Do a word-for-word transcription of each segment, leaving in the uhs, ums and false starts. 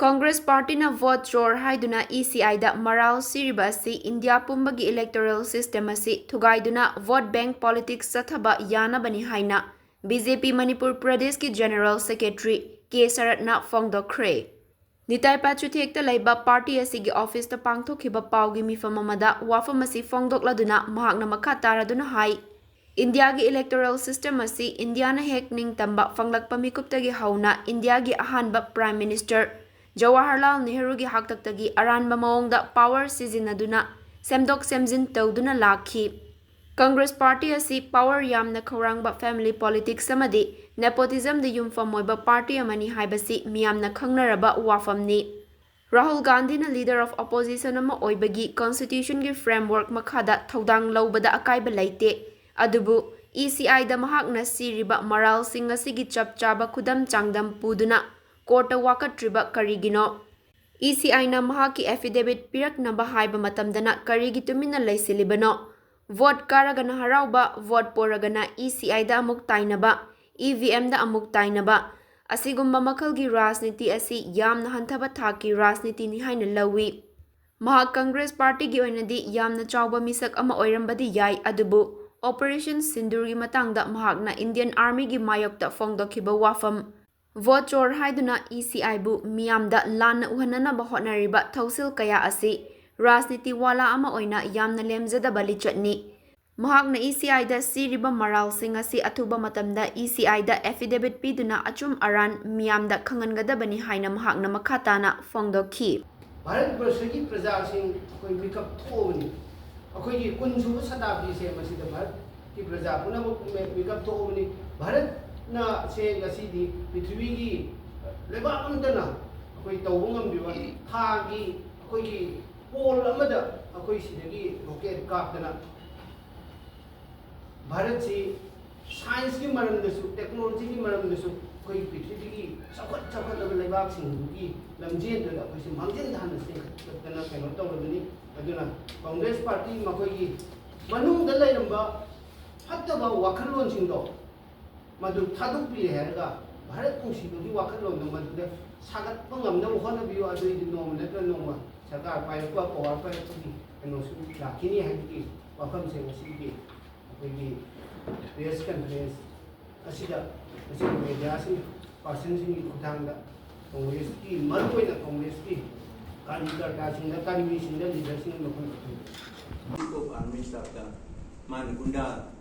Congress ꯄꯥꯔꯇꯤꯅ vote ꯆꯣꯔ ꯍꯥꯏꯗꯨꯅ E ꯁꯤ ꯑꯥꯏꯗ ꯃꯔꯥꯜ ꯁꯤꯔꯤꯕ ꯑꯁꯤ ꯏꯟꯗꯤꯌꯥ ꯄꯨꯝꯕꯒꯤ ꯏꯂꯦꯛꯇꯣꯔꯦꯜ ꯁꯤꯁꯇꯦꯝ ꯑꯁꯤ ꯊꯨꯒꯥꯏꯗꯨꯅ ꯚꯣꯠ ꯕꯦꯡꯛ ꯄꯣꯂꯤꯇꯤꯛꯁ ꯆꯠꯊꯕ ꯌꯥꯅꯕꯅꯤ ꯍꯥꯏꯅ ꯕꯤ ꯖꯦ ꯄꯤ ꯃꯅꯤꯄꯨꯔ ꯄ꯭ꯔꯗꯦꯁꯀꯤ ꯖꯦꯅꯔꯦꯜ ꯁꯦꯀ꯭ꯔꯦꯇꯔꯤ ꯀꯦ ꯁꯔꯠꯅ ꯐꯣꯡꯗꯣꯛꯈ꯭ꯔꯦ꯫ ꯅꯤꯇꯥꯏ ꯄꯥꯆꯨꯊꯦꯛꯇ ꯂꯩꯕ ꯄꯥꯔꯇꯤ ꯑꯁꯤꯒꯤ ꯑꯣꯐꯤꯁꯇ ꯄꯥꯡꯊꯣꯛꯈꯤꯕ ꯄꯥꯎꯒꯤ ꯃꯤꯐꯝ ꯑꯃꯗ ꯋꯥꯐꯝ ꯑꯁꯤ ꯐꯣꯡꯗꯣꯛꯂꯗꯨꯅ ꯃꯍꯥꯛꯅ ꯃꯈꯥ ꯇꯥꯔꯗꯨꯅ ꯍꯥꯏ, ꯏꯟꯗꯤꯌꯥꯒꯤ ꯏꯂꯦꯛꯇꯣꯔꯦꯜ ꯁꯤꯁꯇꯦꯝ ꯑꯁꯤ ꯏꯟꯗꯤꯌꯥꯅ ꯍꯦꯛ ꯅꯤꯡꯇꯝꯕ ꯐꯪꯂꯛꯄ ꯃꯤꯀꯨꯞꯇꯒꯤ ꯍꯧꯅ ꯏꯟꯗꯤꯌꯥꯒꯤ ꯑꯍꯥꯟꯕ ꯄ꯭ꯔꯥꯏꯝ ꯃꯤꯅꯤꯁꯇꯔ ꯖꯋꯥꯍꯔꯂꯥꯜ ꯅꯦꯍꯔꯨꯒꯤ ꯍꯥꯛꯇꯛꯇꯒꯤ ꯑꯔꯥꯟꯕ ꯃꯑꯣꯡꯗ ꯄꯥꯋꯔ ꯁꯤꯖꯤꯟꯅꯗꯨꯅ ꯁꯦꯝꯗꯣꯛ ꯁꯦꯝꯖꯤꯟ ꯇꯧꯗꯨꯅ ꯂꯥꯛꯈꯤ꯫ ꯀꯪꯒ꯭ꯔꯦꯁ ꯄꯥꯔꯇꯤ ꯑꯁꯤ ꯄꯥꯋꯔ ꯌꯥꯝꯅ ꯈꯧꯔꯥꯡꯕ ꯐꯦꯃꯤꯂꯤ ꯄꯣꯂꯤꯇꯤꯛꯁ ꯑꯃꯗꯤ ꯅꯦꯄꯣꯇꯤꯖꯝꯗ ꯌꯨꯝꯐꯝ ꯑꯣꯏꯕ ꯄꯥꯔꯇꯤ ꯑꯃꯅꯤ ꯍꯥꯏꯕꯁꯤ ꯃꯤꯌꯥꯝꯅ ꯈꯪꯅꯔꯕ ꯋꯥꯐꯝꯅꯤ꯫ ꯔꯥꯍꯨꯜ ꯒꯥꯟꯙꯤꯅ ꯂꯤꯗꯔ ꯑꯣꯐ ꯑꯣꯄꯣꯖꯤꯁꯟ ꯑꯃ ꯑꯣꯏꯕꯒꯤ ꯀꯟꯁꯇꯤꯇ꯭ꯌꯨꯁꯟꯒꯤ ꯐ꯭ꯔꯦꯝꯋꯥꯔꯛ ꯃꯈꯥꯗ ꯊꯧꯗꯥꯡ ꯂꯧꯕꯗ ꯑꯀꯥꯏꯕ ꯂꯩꯇꯦ꯫ ꯑꯗꯨꯕꯨ ꯏ ꯁꯤ ꯑꯥꯏꯗ ꯃꯍꯥꯛꯅ ꯁꯤꯔꯤꯕ ꯃꯔꯥꯜꯁꯤꯡ ꯑꯁꯤꯒꯤ ꯆꯞ ꯆꯥꯕ ꯈꯨꯗꯝ ꯆꯥꯡꯗꯝ ꯄꯨꯗꯨꯅ ꯀꯣꯔꯠꯇ ꯋꯥꯀꯠꯇ꯭ꯔꯤꯕ ꯀꯔꯤꯒꯤꯅꯣ? ꯏ ꯁꯤ ꯑꯥꯏꯅ ꯃꯍꯥꯛꯀꯤ ꯑꯦꯐꯤꯗꯦꯕꯤꯠ ꯄꯤꯔꯛꯅꯕ ꯍꯥꯏꯕ ꯃꯇꯝꯗꯅ ꯀꯔꯤꯒꯤ ꯇꯨꯃꯤꯟꯅ ꯂꯩꯁꯤꯜꯂꯤꯕꯅꯣ? ꯚꯣꯠ ꯀꯥꯔꯒꯅ ꯍꯔꯥꯎꯕ, ꯚꯣꯠ ꯄꯣꯔꯒꯅ ꯏ ꯁꯤ ꯑꯥꯏꯗ ꯑꯃꯨꯛ ꯇꯥꯏꯅꯕ, ꯏ ꯚꯤ ꯑꯦꯝꯗ ꯑꯃꯨꯛ ꯇꯥꯏꯅꯕ, ꯑꯁꯤꯒꯨꯝꯕ ꯃꯈꯜꯒꯤ ꯔꯥꯖꯅꯤꯇꯤ ꯑꯁꯤ ꯌꯥꯝꯅ ꯍꯟꯊꯕ ꯊꯥꯛꯀꯤ ꯔꯥꯖꯅꯤꯇꯤꯅꯤ ꯍꯥꯏꯅ ꯂꯧꯏ꯫ ꯃꯍꯥꯛ ꯀꯪꯒ꯭ꯔꯦꯁ ꯄꯥꯔꯇꯤꯒꯤ ꯑꯣꯏꯅꯗꯤ ꯌꯥꯝꯅ ꯆꯥꯎꯕ ꯃꯤꯁꯛ ꯑꯃ ꯑꯣꯏꯔꯝꯕꯗꯤ ꯌꯥꯏ, ꯑꯗꯨꯕꯨ ꯑꯣꯄꯔꯦꯁꯟ ꯁꯤꯟꯗꯨꯔꯒꯤ ꯃꯇꯥꯡꯗ ꯃꯍꯥꯛꯅ ꯏꯟꯗꯤꯌꯟ ꯑꯥꯔꯃꯤꯒꯤ ꯃꯥꯌꯣꯛꯇ ꯐꯣꯡꯗꯣꯛꯈꯤꯕ ꯋꯥꯐꯝ, ꯚꯣꯠ ꯆꯣꯔ ꯍꯥꯏꯗꯨꯅ ꯏ ꯁꯤ ꯑꯥꯏꯕꯨ ꯃꯤꯌꯥꯝꯗ ꯂꯥꯟꯅ ꯎꯍꯟꯅꯅꯕ ꯍꯣꯠꯅꯔꯤꯕ ꯊꯧꯁꯤꯜ ꯀꯌꯥ ꯑꯁꯤ ꯔꯥꯖꯅꯤꯇꯤ ꯋꯥꯂꯥ ꯑꯃ ꯑꯣꯏꯅ ꯌꯥꯝꯅ ꯂꯦꯝꯖꯗꯕ ꯂꯤꯆꯠꯅꯤ꯫ ꯃꯍꯥꯛꯅ ꯏ ꯁꯤ ꯑꯥꯏꯗ ꯁꯤꯔꯤꯕ ꯃꯔꯥꯜꯁꯤꯡ ꯑꯁꯤ ꯑꯊꯨꯕ ꯃꯇꯝꯗ ꯏ ꯁꯤ ꯑꯥꯏꯗ ꯑꯦꯐꯤꯗꯦꯕꯤꯠ ꯄꯤꯗꯨꯅ ꯑꯆꯨꯝ ꯑꯔꯥꯟ ꯃꯤꯌꯥꯝꯗ ꯈꯪꯍꯟꯒꯗꯕꯅꯤ ꯍꯥꯏꯅ ꯃꯍꯥꯛꯅ ꯃꯈꯥ ꯇꯥꯅ ꯐꯣꯡꯗꯣꯛꯈꯤ꯫ ꯚꯥꯔꯠ ꯕꯔꯁꯒꯤ ꯄ꯭ꯔꯖꯥꯁꯤꯡ ꯑꯩꯈꯣꯏ ꯃꯤꯀꯞ ꯊꯣꯛꯑꯕꯅꯤ꯫ ꯑꯩꯈꯣꯏꯒꯤ ꯀꯨꯟ ꯁꯨꯕ ꯁꯇꯥꯕꯗꯤꯁꯦ ꯃꯁꯤꯗ ꯚꯥꯔꯠꯀꯤ ꯄ꯭ꯔꯖꯥ ꯄꯨꯝꯅꯃꯛ ꯃꯤ-, ꯃꯤꯀꯞ ꯊꯣꯛꯑꯕꯅꯤ꯫ ꯚꯥꯔꯠꯅ ꯁꯦ ꯉꯁꯤꯗꯤ ꯄ꯭ꯔꯤꯊꯤꯕꯤꯒꯤ ꯂꯩꯕꯥꯛ ꯑꯃꯠꯇꯅ ꯑꯩꯈꯣꯏ ꯇꯧꯕ ꯉꯝꯗ꯭ꯔꯤꯕ ꯊꯥꯒꯤ ꯑꯩꯈꯣꯏꯒꯤ ꯄꯣꯜ ꯑꯃꯗ ꯑꯩꯈꯣꯏ ꯁꯤꯗꯒꯤ ꯔꯣꯀꯦꯠ ꯀꯥꯞꯇꯅ ꯚꯥꯔꯠꯁꯤ ꯁꯥꯏꯟꯁꯀꯤ ꯃꯔꯝꯗꯁꯨ, ꯇꯦꯛꯅꯣꯂꯣꯖꯤꯒꯤ ꯃꯔꯝꯗꯁꯨ ꯑꯩꯈꯣꯏ ꯄ꯭ꯔꯤꯊꯤꯕꯤꯒꯤ ꯆꯥꯎꯈꯠ ꯆꯥꯎꯈꯠꯂꯕ ꯂꯩꯕꯥꯛꯁꯤꯡꯗꯨꯒꯤ ꯂꯝꯖꯦꯜꯗꯨꯗ ꯑꯩꯈꯣꯏꯁꯤ ꯃꯥꯡꯖꯤꯟ ꯊꯥꯅ ꯆꯦꯟꯈꯠꯇꯅ ꯀꯩꯅꯣ ꯇꯧꯔꯕꯅꯤ꯫ ꯑꯗꯨꯅ ꯀꯪꯒ꯭ꯔꯦꯁ ꯄꯥꯔꯇꯤ ꯃꯈꯣꯏꯒꯤ ꯃꯅꯨꯡꯗ ꯂꯩꯔꯝꯕ ꯐꯠꯇꯕ ꯋꯥꯈꯜꯂꯣꯟꯁꯤꯡꯗꯣ ꯃꯗꯨ ꯊꯥꯗꯣꯛꯄꯤꯔꯦ ꯍꯥꯏꯔꯒ ꯚꯥꯔꯠ ꯅꯨꯡꯁꯤꯕꯒꯤ ꯋꯥꯈꯜꯂꯣꯟꯗꯣ ꯃꯗꯨꯗ ꯁꯥꯒꯠꯄ ꯉꯝꯅꯕ ꯍꯣꯠꯅꯕꯤꯌꯨ꯫ ꯑꯗꯨꯑꯣꯏꯗꯤ ꯅꯣꯡꯃ ꯅꯠꯇ꯭ꯔꯒ ꯅꯣꯡꯃ ꯁꯔꯀꯥꯔ ꯄꯥꯏꯔꯛꯄ, ꯄꯋꯥꯔ ꯄꯥꯏꯔꯛꯄꯒꯤ ꯀꯩꯅꯣꯁꯨ ꯂꯥꯛꯈꯤꯅꯤ ꯍꯥꯏꯕꯒꯤ ꯋꯥꯐꯝꯁꯦ ꯉꯁꯤꯒꯤ ꯑꯩꯈꯣꯏꯒꯤ ꯄ꯭ꯔꯦꯁ ꯀꯟꯐꯔꯦꯟꯁ ꯑꯁꯤꯗ ꯉꯁꯤ ꯃꯦꯗꯤꯌꯥꯁꯤꯡ, ꯄꯥꯔꯁꯟꯁꯤꯡꯒꯤ ꯈꯨꯠꯊꯥꯡꯗ ꯀꯣꯡꯒ꯭ꯔꯦꯁꯀꯤ, ꯃꯔꯨꯑꯣꯏꯅ ꯀꯣꯡꯒ꯭ꯔꯦꯁꯀꯤ ꯀꯥꯔꯌꯀꯔꯇꯥꯁꯤꯡꯗ, ꯀꯔꯃꯤꯁꯤꯡꯗ, ꯂꯤꯗꯔꯁꯤꯡꯗ ꯃꯐꯝ ꯆꯤꯐ ꯑꯣꯐ ꯑꯥꯔꯃꯤ ꯁ꯭ꯇꯥꯐꯇ ꯃꯥꯅ ꯒꯨꯟꯗꯥ,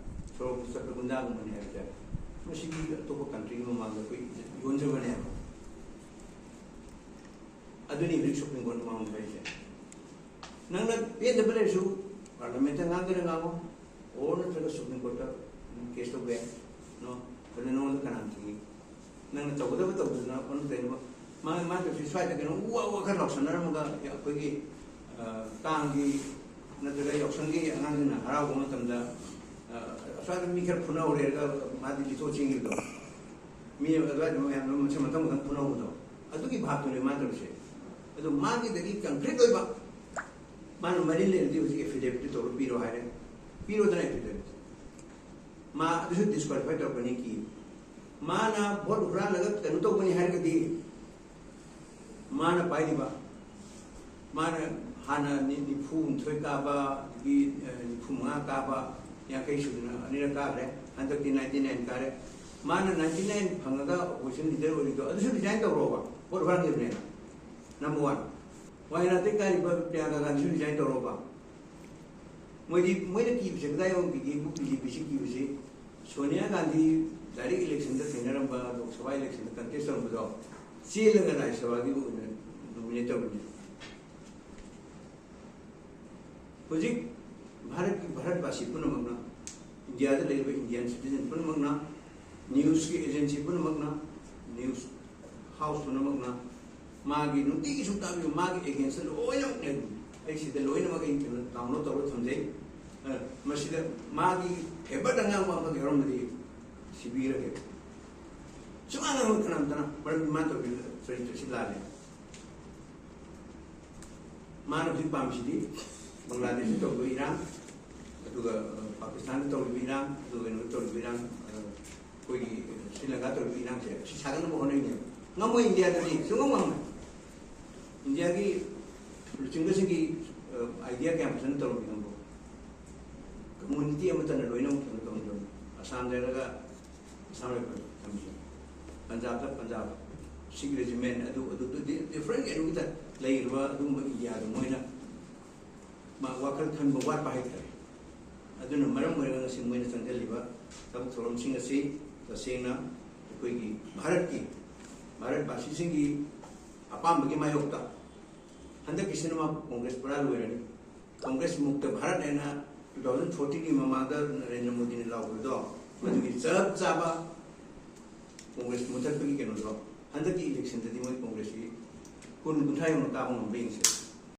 ꯁꯣꯔꯣꯛꯇ ꯆꯠꯄ ꯒꯨꯟꯗꯥꯒꯨꯝꯕꯅꯤ ꯍꯥꯏꯕꯁꯦ, ꯃꯁꯤꯗꯤ ꯑꯇꯣꯞꯄ ꯀꯟꯇ꯭ꯔꯤꯒꯤ ꯃꯃꯥꯡꯗ ꯑꯩꯈꯣꯏ ꯌꯣꯟꯖꯕꯅꯦꯕ꯫ ꯑꯗꯨꯅꯤ ꯍꯧꯖꯤꯛ ꯁꯨꯄ꯭ꯔꯤꯝ ꯀꯣꯔꯠ ꯃꯃꯥꯡꯗ ꯍꯥꯏꯔꯤꯁꯦ꯫ ꯅꯪꯅ ꯄꯦꯟꯗꯕ ꯂꯩꯔꯁꯨ ꯄꯥꯔꯂꯤꯌꯥꯃꯦꯟꯇ ꯉꯥꯡꯒꯦꯔꯥ ꯉꯥꯡꯉꯣ, ꯑꯣꯔ ꯅꯠꯇ꯭ꯔꯒ ꯁꯨꯄ꯭ꯔꯤꯝ ꯀꯣꯔꯠꯇ ꯀꯦꯁ ꯇꯧꯕ ꯌꯥꯏ꯫ ꯅꯣ, ꯑꯗꯨ ꯅꯉꯣꯟꯗ ꯀꯅꯥꯅ ꯊꯤꯡꯉꯤ? ꯅꯪꯅ ꯇꯧꯒꯗꯕ ꯇꯧꯗꯅ ꯑꯣꯟꯅ ꯇꯩꯅꯕ꯫ ꯃꯥ, ꯃꯥ ꯇꯧꯔꯤꯁꯤ ꯁ꯭ꯋꯥꯏꯗ ꯀꯩꯅꯣ ꯎ ꯋꯥ ꯎ ꯋꯥ ꯈꯔ ꯂꯥꯎꯁꯟꯅꯔꯝꯃꯒ ꯑꯩꯈꯣꯏꯒꯤ, ꯑ, ꯀꯥꯡꯒꯤ ꯅꯠꯇ꯭ꯔꯒ ꯌꯥꯎꯁꯪꯒꯤ ꯑꯉꯥꯡꯁꯤꯡꯅ ꯍꯔꯥꯎꯕ ꯃꯇꯝꯗ, ꯑ, ꯁ꯭ꯋꯥꯏꯗ ꯃꯤ ꯈꯔ ꯐꯨꯅꯍꯧꯔꯦ ꯍꯥꯏꯔꯒ ꯃꯥꯗꯤ ꯂꯤꯊꯣꯛ ꯆꯦꯟꯈꯤꯕꯗꯣ, ꯃꯤ ꯑꯗꯨꯋꯥꯏꯗ ꯃꯌꯥꯝꯗꯣ ꯃꯊꯪ ꯃꯊꯪ ꯃꯊꯪ ꯐꯨꯅꯍꯧꯕꯗꯣ, ꯑꯗꯨꯒꯤ ꯚꯥꯞꯇꯨꯅꯦ ꯃꯥ ꯇꯧꯔꯤꯁꯦ꯫ ꯑꯗꯨ ꯃꯥꯒꯤꯗꯒꯤ ꯀꯟꯀ꯭ꯔꯤꯠ ꯑꯣꯏꯕ, ꯃꯥꯅ ꯃꯔꯤ ꯂꯩꯔꯗꯤ ꯍꯧꯖꯤꯛ ꯑꯦꯐꯤꯗꯦꯕꯤꯠ ꯇꯧꯔ ꯄꯤꯔꯣ ꯍꯥꯏꯔꯦ, ꯄꯤꯔꯣꯗꯅ ꯑꯦꯐꯤꯗꯦꯕꯤꯠ꯫ ꯃꯥ ꯑꯗꯨꯁꯨ ꯗꯤꯁꯀ꯭ꯋꯥꯂꯤꯐꯥꯏ ꯇꯧꯔꯛꯀꯅꯤ ꯀꯤ꯫ ꯃꯥꯅ ꯚꯣꯠ ꯍꯨꯔꯥꯜꯂꯒ ꯀꯩꯅꯣ ꯇꯧꯕꯅꯤ ꯍꯥꯏꯔꯒꯗꯤ, ꯃꯥꯅ ꯄꯥꯏꯔꯤꯕ, ꯃꯥꯅ ꯍꯥꯟꯅ ꯅꯤ-, ꯅꯤꯐꯨ ꯍꯨꯝꯗꯣꯏ ꯀꯥꯕ, ꯑꯗꯒꯤ, ꯑ, ꯅꯤꯐꯨ ꯃꯉꯥ ꯀꯥꯕ, ꯌꯥꯡꯈꯩ ꯁꯨꯗꯅ ꯑꯅꯤꯔꯛ ꯀꯥꯈ꯭ꯔꯦ, ꯍꯟꯗꯛꯇꯤ ꯅꯥꯏꯟꯇꯤ ꯅꯥꯏꯟ ꯀꯥꯔꯦ꯫ ꯃꯥꯅ ꯅꯥꯏꯟꯇꯤ ꯅꯥꯏꯟ ꯐꯪꯉꯒ ꯑꯣꯄꯣꯖꯤꯁꯟ ꯂꯤꯗꯔ ꯑꯣꯏꯔꯤꯗꯣ, ꯑꯗꯨꯁꯨ ꯔꯤꯖꯥꯏꯟ ꯇꯧꯔꯣꯕ, ꯚꯣꯠ ꯍꯨꯔꯥꯟꯈꯤꯕꯅꯦꯅ꯫ Number one. ꯋꯥꯌꯥꯅꯥꯗꯒꯤ ꯀꯥꯔꯤꯕ ꯄ꯭ꯔꯤꯌꯥꯡꯀꯥ ꯒꯥꯟꯙꯤꯁꯨ ꯔꯤꯖꯥꯏꯟ ꯇꯧꯔꯣꯕ꯫ ꯃꯣꯏꯗꯤ, ꯃꯣꯏꯅ ꯀꯤꯕꯁꯦ ꯀꯗꯥꯏ ꯌꯧꯅ ꯀꯤꯒꯦꯕꯨ, ꯕꯤ ꯖꯦ ꯄꯤꯁꯤ ꯀꯤꯕꯁꯤ, ꯁꯣꯅꯤꯌꯥ ꯒꯥꯟꯙꯤ ꯗꯥꯏꯔꯦꯛ ꯏꯂꯦꯛꯁꯟꯗ ꯊꯦꯡꯅꯔꯝꯕ, ꯂꯣꯛ ꯁꯚꯥ ꯏꯂꯦꯛꯁꯟꯗ ꯀꯟꯇꯦꯁ ꯇꯧꯔꯝꯕꯗꯣ, ꯆꯦꯜꯂꯒ ꯔꯥꯖ꯭ꯌ ꯁꯚꯥꯒꯤ ꯑꯣꯏꯅ ꯅꯣꯃꯤꯅꯦꯠ ꯇꯧꯔꯤꯅꯦ꯫ ꯍꯧꯖꯤꯛ ꯚꯥꯔꯠꯀꯤ, ꯚꯥꯔꯠꯕꯥꯁꯤ ꯄꯨꯝꯅꯃꯛꯅ, ꯏꯟꯗꯤꯌꯥꯗ ꯂꯩꯔꯤꯕ ꯏꯟꯗꯤꯌꯥꯟ ꯁꯤꯇꯤꯖꯟ ꯄꯨꯝꯅꯃꯛꯅ, ꯅ꯭ꯌꯨꯁꯀꯤ ꯑꯦꯖꯦꯟꯁꯤ ꯄꯨꯝꯅꯃꯛꯅ, ꯅ꯭ꯌꯨꯁ ꯍꯥꯎꯁ ꯄꯨꯝꯅꯃꯛꯅ ꯃꯥꯒꯤ ꯅꯨꯡꯇꯤꯒꯤ ꯁꯨꯝ ꯇꯥꯕꯤꯌꯨ, ꯃꯥꯒꯤ ꯑꯦꯒꯦꯟꯁꯇ ꯂꯣꯏꯅꯃꯛ ꯂꯩꯕꯅꯤ꯫ ꯑꯩ ꯁꯤꯗ ꯂꯣꯏꯅꯃꯛ ꯑꯩ ꯀꯩꯅꯣ ꯗꯥꯎꯟꯂꯣꯗ ꯇꯧꯔꯒ ꯊꯝꯖꯩ꯫ ꯑ, ꯃꯁꯤꯗ ꯃꯥꯒꯤ ꯐꯦꯚꯔꯗ ꯑꯉꯥꯡꯕ ꯑꯃꯈꯛ ꯌꯥꯎꯔꯝꯃꯗꯤ ꯁꯤꯕꯤꯔꯒꯦ꯫ ꯁꯨꯡꯉꯥꯡ ꯉꯥꯡꯉꯣꯏ ꯀꯅꯥꯝꯇꯅ, ꯃꯔꯝꯗꯤ ꯃꯥꯅ ꯇꯧꯔꯤꯕ ꯆꯔꯤꯇ꯭ꯔꯁꯤ ꯂꯥꯜꯂꯦ꯫ ꯃꯥꯅ ꯍꯧꯖꯤꯛ ꯄꯥꯝꯃꯤꯁꯤꯗꯤ ꯕꯪꯒ꯭ꯂꯥꯗꯦꯁꯇ ꯇꯧꯔꯤꯕ ꯏꯔꯥꯡ, ꯑꯗꯨꯒ, ꯑ, ꯄꯥꯀꯤꯁꯇꯥꯟꯗ ꯇꯧꯔꯤꯕ ꯏꯔꯥꯡ, ꯑꯗꯨꯒ ꯀꯩꯅꯣꯗ ꯇꯧꯔꯤꯕ ꯏꯔꯥꯡ, ꯑ, ꯑꯩꯈꯣꯏꯒꯤ, ꯑ, ꯁ꯭ꯔꯤꯂꯪꯀꯥꯗ ꯇꯧꯔꯤꯕ ꯏꯔꯥꯡꯁꯦ ꯑꯁꯤ ꯁꯥꯒꯠꯅꯕ ꯍꯣꯠꯅꯔꯤꯅꯦꯕ꯫ ꯉꯝꯃꯣꯏ, ꯏꯟꯗꯤꯌꯥꯗꯗꯤ ꯁꯨꯡꯉꯝ ꯉꯝꯃꯣꯏ꯫ ꯏꯟꯗꯤꯌꯥꯒꯤ ꯂꯨꯆꯤꯡꯕꯁꯤꯡꯒꯤ ꯑꯥꯏꯗꯤꯌꯥ ꯀꯌꯥꯝ ꯐꯖꯅ ꯇꯧꯔꯝꯃꯤ ꯈꯪꯕ꯭ꯔꯣ? ꯀꯝꯃꯨꯅꯤꯇꯤ ꯑꯃꯠꯇꯅ ꯂꯣꯏꯅꯃꯛ ꯀꯩꯅꯣ ꯇꯧꯔꯝꯗꯕꯅꯤ꯫ ꯑꯁꯥꯝꯗ ꯍꯥꯏꯔꯒ ꯑꯁꯥꯝ ꯔꯥꯏꯐꯜ ꯊꯝꯃꯤ, ꯄꯟꯖꯥꯕꯇ ꯄꯟꯖꯥꯕ ꯁꯤꯛ ꯔꯦꯖꯤꯃꯦꯟ, ꯑꯗꯨ ꯑꯗꯨ ꯗꯤꯐ꯭ꯔꯦꯟ ꯀꯩꯅꯣꯒꯤꯗ ꯂꯩꯔꯤꯕ ꯑꯗꯨꯒꯨꯝꯕ ꯏꯟꯗꯤꯌꯥꯗꯣ ꯃꯣꯏꯅ ꯃꯥ ꯋꯥꯈꯜ ꯈꯟꯕ ꯋꯥꯠꯄ ꯍꯥꯏꯇꯥꯔꯦ꯫ ꯑꯗꯨꯅ ꯃꯔꯝ ꯑꯣꯏꯔꯒ ꯉꯁꯤ ꯃꯣꯏꯅ ꯆꯪꯁꯤꯜꯂꯤꯕ ꯊꯕꯛ ꯊꯧꯔꯝꯁꯤꯡ ꯑꯁꯤ ꯇꯁꯦꯡꯅ ꯑꯩꯈꯣꯏꯒꯤ ꯚꯥꯔꯠꯀꯤ, ꯚꯥꯔꯠ ꯚꯥꯁꯤꯁꯤꯡꯒꯤ ꯑꯄꯥꯝꯕꯒꯤ ꯃꯥꯌꯣꯛꯇ ꯍꯟꯗꯛꯀꯤꯁꯤꯅ ꯃꯥ ꯀꯣꯡꯒ꯭ꯔꯦꯁ ꯄꯨꯔꯥ ꯂꯣꯏꯔꯅꯤ꯫ ꯀꯣꯡꯒ꯭ꯔꯦꯁ ꯃꯨꯛꯇ ꯚꯥꯔꯠ ꯍꯥꯏꯅ ꯇꯨ ꯊꯥꯎꯖꯟ ꯐꯣꯔꯇꯤꯟꯒꯤ ꯃꯃꯥꯡꯗ ꯅꯔꯦꯟꯗ꯭ꯔ ꯃꯣꯗꯤꯅ ꯂꯥꯎꯈꯤꯕꯗꯣ, ꯃꯗꯨꯒꯤ ꯆꯞ ꯆꯥꯕ ꯀꯣꯡꯒ꯭ꯔꯦꯁ ꯃꯨꯊꯠꯄꯒꯤ ꯀꯩꯅꯣꯗꯣ ꯍꯟꯗꯛꯀꯤ ꯏꯂꯦꯛꯁꯟꯗꯗꯤ ꯃꯣꯏ ꯀꯣꯡꯒ꯭ꯔꯦꯁꯀꯤ ꯀꯨꯟ ꯀꯨꯟꯊ꯭ꯔꯥ ꯌꯧꯅ ꯀꯥꯕ ꯉꯝꯕ꯭ꯔꯥ ꯌꯦꯡꯁꯦ꯫